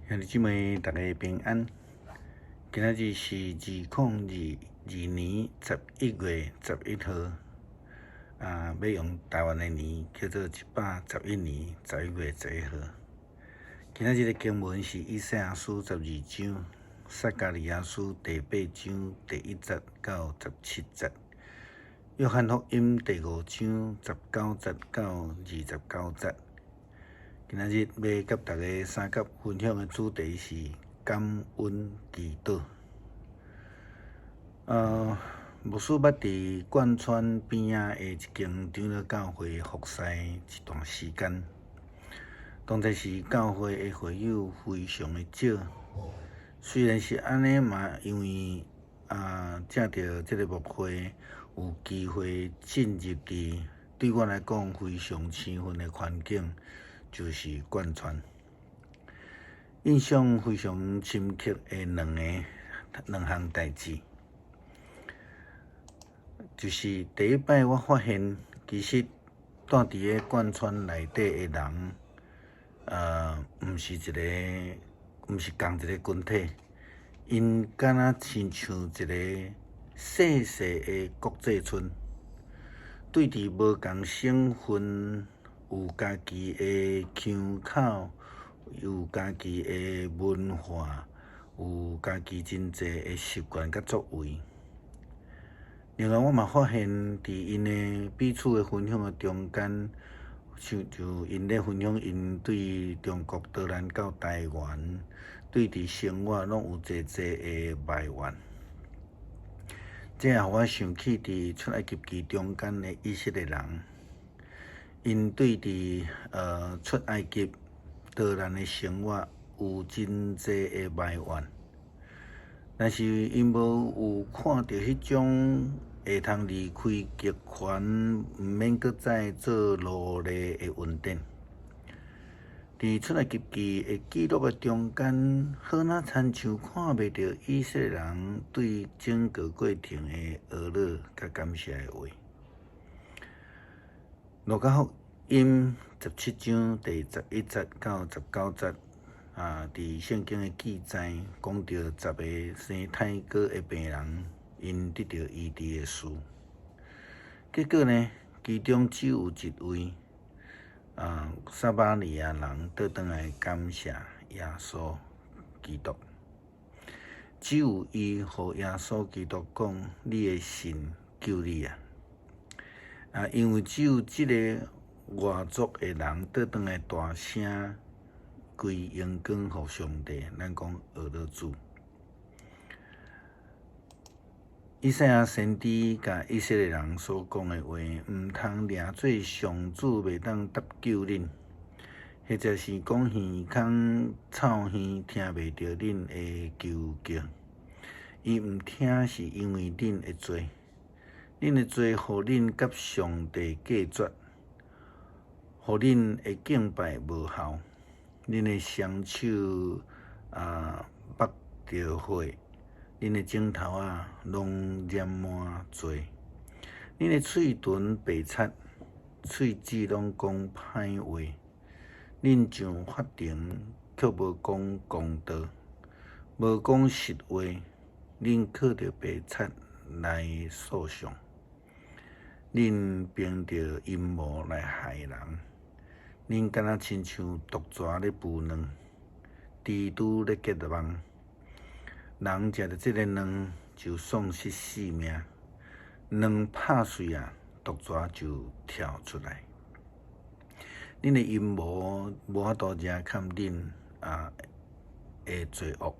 兄弟姊妹，逐家平安。今仔日是2022年11月11號，欲用台灣的年叫做111年11月11號。今仔日的經文是以賽亞書12章、撒迦利亞書第八章第一節到17節、約翰福音第五章19節到29節。今仔日欲佮大家相佮分享的主題是感恩祈禱。牧師捌佇貫川邊仔的一間長老教會服侍一段時間，當陣時教會的會友非常的少，雖然是按呢嘛，因為藉著這个牧會有機會進入佇對我來講非常生分的環境，就是貫川。印象非常深刻的兩項代誌，就是第一擺我發現，其實蹛佇个貫川內底的人，毋是一个，毋是仝一个群體，𪜶敢若親像一个細細的國際村，對佇無仝省份有家己的腔口，有家己的文化，有家己真濟的習慣佮作為。另外，我嘛發現，佇𪜶的彼此的分享的中間，像就𪜶咧分享𪜶對中國逃難到台灣，對佇生活攏有濟濟的埋怨。這也予我想起佇出埃及記中間的以色列人，𪜶對佇出埃及逃難的生活有真濟的埋怨，但是𪜶無有看著彼種會通離開極權，毋免閣再做奴隸的恩典。佇出埃及記的記錄的中間，好若親像看袂著以色列人對整個過程的懊惱佮感謝的話。路加福音17章第11節到19節，佇聖經的記載，講著10個生胎瘰的病人，𪜶得著醫治的事。結果呢，其中只有一位撒瑪利亞人倒轉來感謝耶穌基督。只有伊予耶穌基督講：你的信救你啊！因為只有這个外族的人倒轉來大聲歸榮光予上帝，咱講呵咾主。以賽亞先知共以色列人所講的話，毋通掠做上主袂當搭救恁，或者是講耳空臭耳聽袂著恁的求叫。伊毋聽是因為恁的罪。恁的罪，予恁佮上帝隔絕，予恁的敬拜無效，恁的雙手縛著血，恁的指頭仔攏染滿罪，恁的喙唇白賊，喙舌攏講歹話，恁上法庭卻無講公道，無講實話，恁靠著白賊來訴訟，恁憑著陰謀來害人，恁敢若親像毒蛇咧孵卵，蜘蛛咧結網，人食著這个卵就喪失性命，卵拍碎啊，毒蛇就跳出來。恁的陰謀無法度遮蓋恁的罪惡。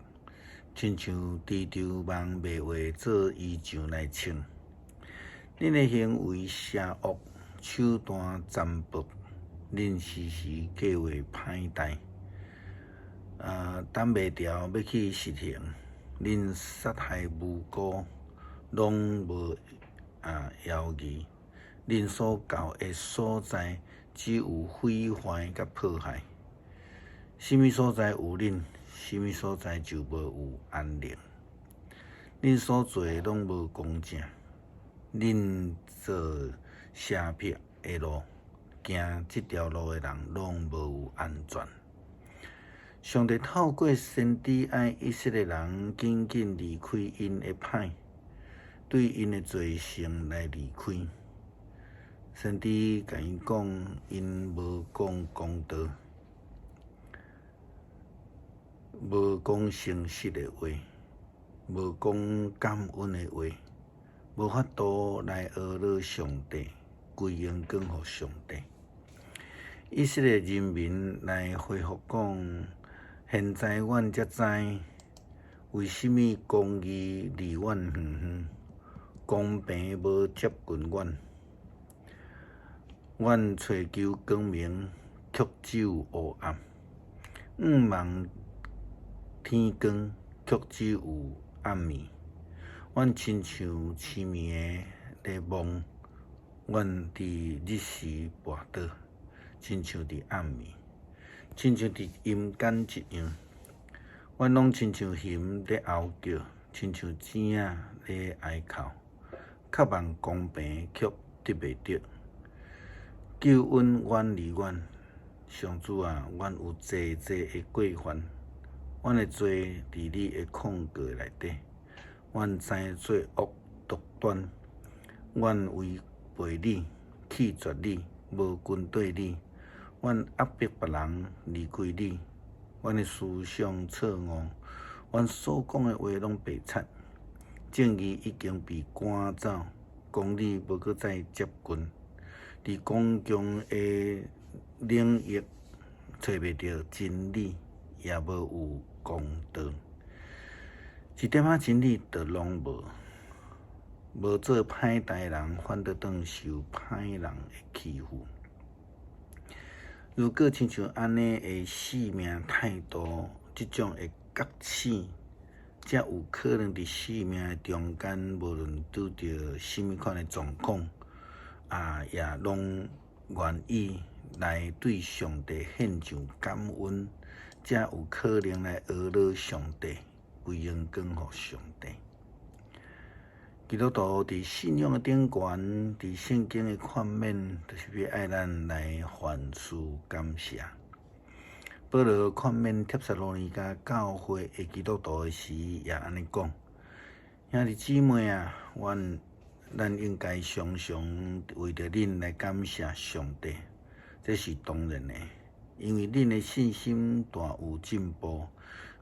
親像蜘蛛網袂畫做衣裳來穿，恁的行為邪惡，手段殘暴，恁時時計劃歹代，等袂牢欲去實行，恁殺害無辜，攏無猶豫，恁所到的所在只有毀壞佮破壞，啥物所在有恁，啥物所在就無有安寧。恁所做的攏無公正，恁做邪僻的路，行這條路的人攏無有安全。上帝透過先知愛以色列人緊緊離開𪜶的歹，對𪜶的罪性來離開。先知共𪜶講，𪜶無講公道，無講誠實的話，無講感恩的話，無法度來呵咾上帝，歸榮光予上帝。以色列人民來回覆講：現在阮才知，為啥物公義離阮遠遠，公平無接近阮。阮揣求光明，卻只有烏暗；向望天光，卻只有暗暝。阮親像痴迷的咧夢，阮佇日時跋倒，親像佇暗暝，親像佇陰間一樣。阮攏親像熊咧嗷叫，親像糋仔咧哀哭，渴望公平，卻得袂著。救恩遠離阮，上主啊，阮有濟濟的過犯，阮的罪佇你的控告內底，阮知做惡獨斷，阮違背你，棄絕你，無跟綴你，阮壓迫別人，離開你，阮的思想錯誤，阮所講的話攏白賊，正義已經被趕走，公理無閣再接近。佇公共的領域揣袂著真理，也無有公道，一點仔真理都攏無。無做歹代人，反倒當受歹人的欺負。如果親像按呢的生命態度，這種的覺醒，才有可能佇生命的中間，無論拄著啥物款的狀況。啊，也攏願意來對上帝獻上感恩，才有可能來呵咾上帝，歸榮光予上帝。基督徒佇信仰的頂懸，佇聖經的勸勉，就是欲愛咱來凡事感謝。保羅勸勉帖撒羅尼迦教會的基督徒的時，也按呢講：兄弟姊妹啊，阮。咱應該常常為著恁來感謝上帝，這是當然的，因為恁的信心大有進步，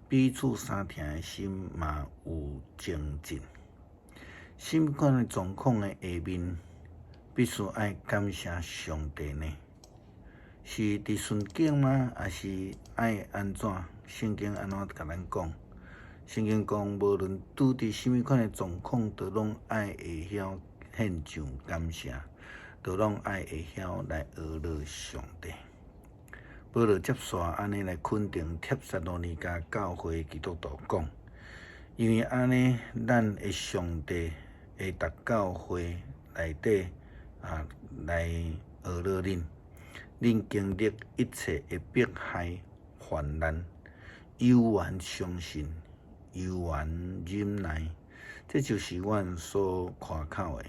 彼此相疼的心嘛有精進。啥物款的狀況的下面，必須愛感謝上帝呢？是佇順境嗎？抑是愛按怎？聖經按怎共咱講？聖經講，無論拄佇啥物款的狀況，都攏愛會曉獻上感謝，都攏愛會曉來呵咾上帝。保羅接續按呢來肯定帖撒羅尼迦教會基督徒講，因為按呢，咱的上帝會逐教會內底啊來呵咾恁，恁經歷一切的迫害、患難，猶原相信。猶原忍耐，這就是阮所誇口的。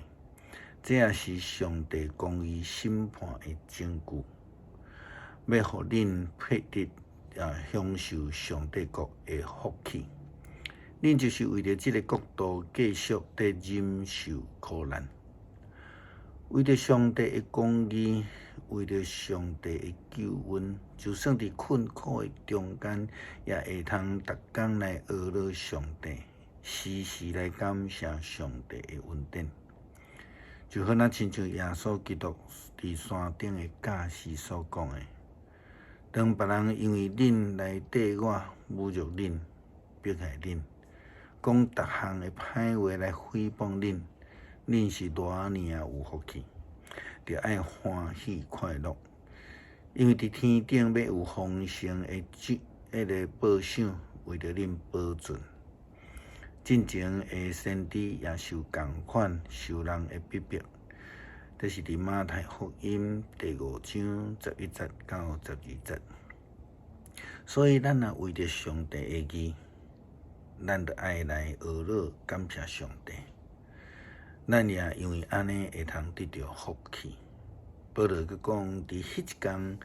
這也是上帝公義審判的證據，欲予恁配得啊享受上帝國的福氣。恁就是為著這个國度繼續佇忍受苦難，為著上帝的公義，為著上帝的救恩，就算佇困苦的中間，也會通逐工來呵咾上帝，時時來感謝上帝的恩典。就好若親像耶穌基督佇山頂的教示所講的：當別人因為恁來綴我、侮辱恁、迫害恁，講逐項的歹話來誹謗恁，恁是偌爾仔有福氣，著愛歡喜快樂，因為佇天頂欲有豐盛的這彼个報賞為著恁保存。進前的先知也受仝款受人的逼迫，這是佇馬太福音第五章十一節到十二節。所以，咱若為著上帝的義，咱著愛來呵咾感謝上帝。咱也因為按呢會通得著福氣。保羅閣講，佇彼一工，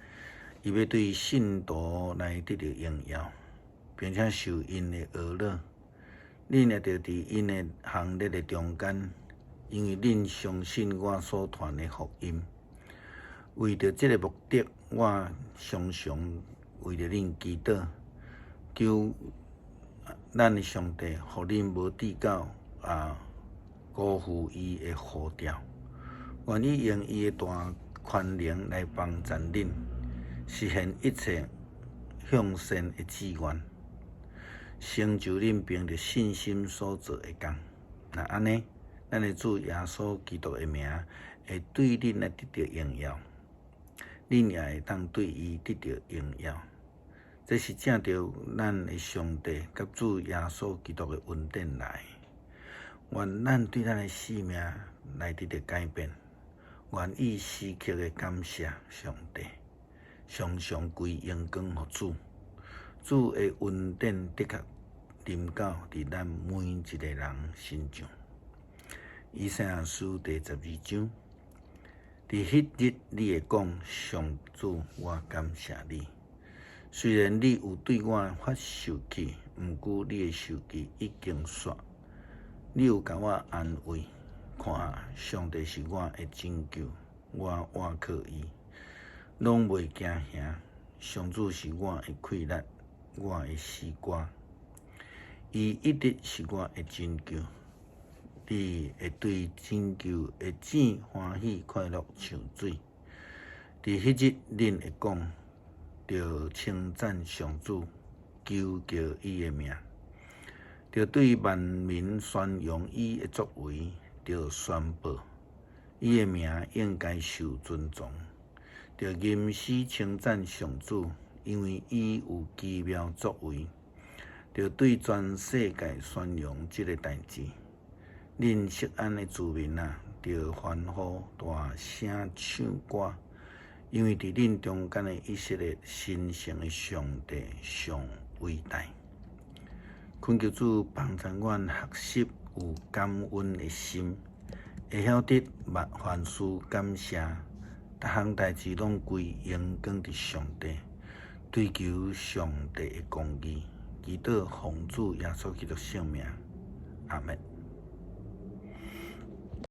伊欲對信徒來得著榮耀。並且受𪜶的呵咾。恁也著佇𪜶的行列的中間，因為恁相信我所傳的福音。為著這个目的，我常常為著恁祈禱，求咱的上帝，予恁無至到辜負伊的呼召，願意用伊的大權能來幫贊恁，實現一切向善的志願，成就恁憑著信心所做的工。若按呢，咱的主耶穌基督的名會對恁來得著榮耀，恁也會當對伊得著榮耀。這是藉著咱的上帝佮主耶穌基督的恩典來。願咱對咱的性命來得著改變，願意時刻的感謝上帝，常常歸榮光予主。主的恩典的確臨到佇咱每一个人身上。以賽亞書第十二章，佇彼日你會講：上主，我感謝你。雖然你有對我發受氣，毋過你的受氣已經煞。你有共我安慰，看啊，上帝是我的拯救，我倚靠伊，攏袂驚嚇。上主是我的氣力，我的詩歌，伊一直是我的拯救。你會對拯救的井歡喜快樂唱水。佇彼日，恁會講，著稱讚上主，求告伊的名，著對萬民宣揚伊的作為，著宣布伊的名應該受尊崇，著吟詩稱讚上主，因為伊有奇妙作為，著對全世界宣揚這个代誌。恁錫安的子民啊，著歡呼大聲唱歌，因為佇恁中間的以色列新生的上帝上偉大。懇求主幫助阮學習有感恩的心，會曉得凡事感謝，逐項代誌攏歸榮光佇上帝，追求上帝的公義，祈禱奉主耶穌基督聖名，阿們。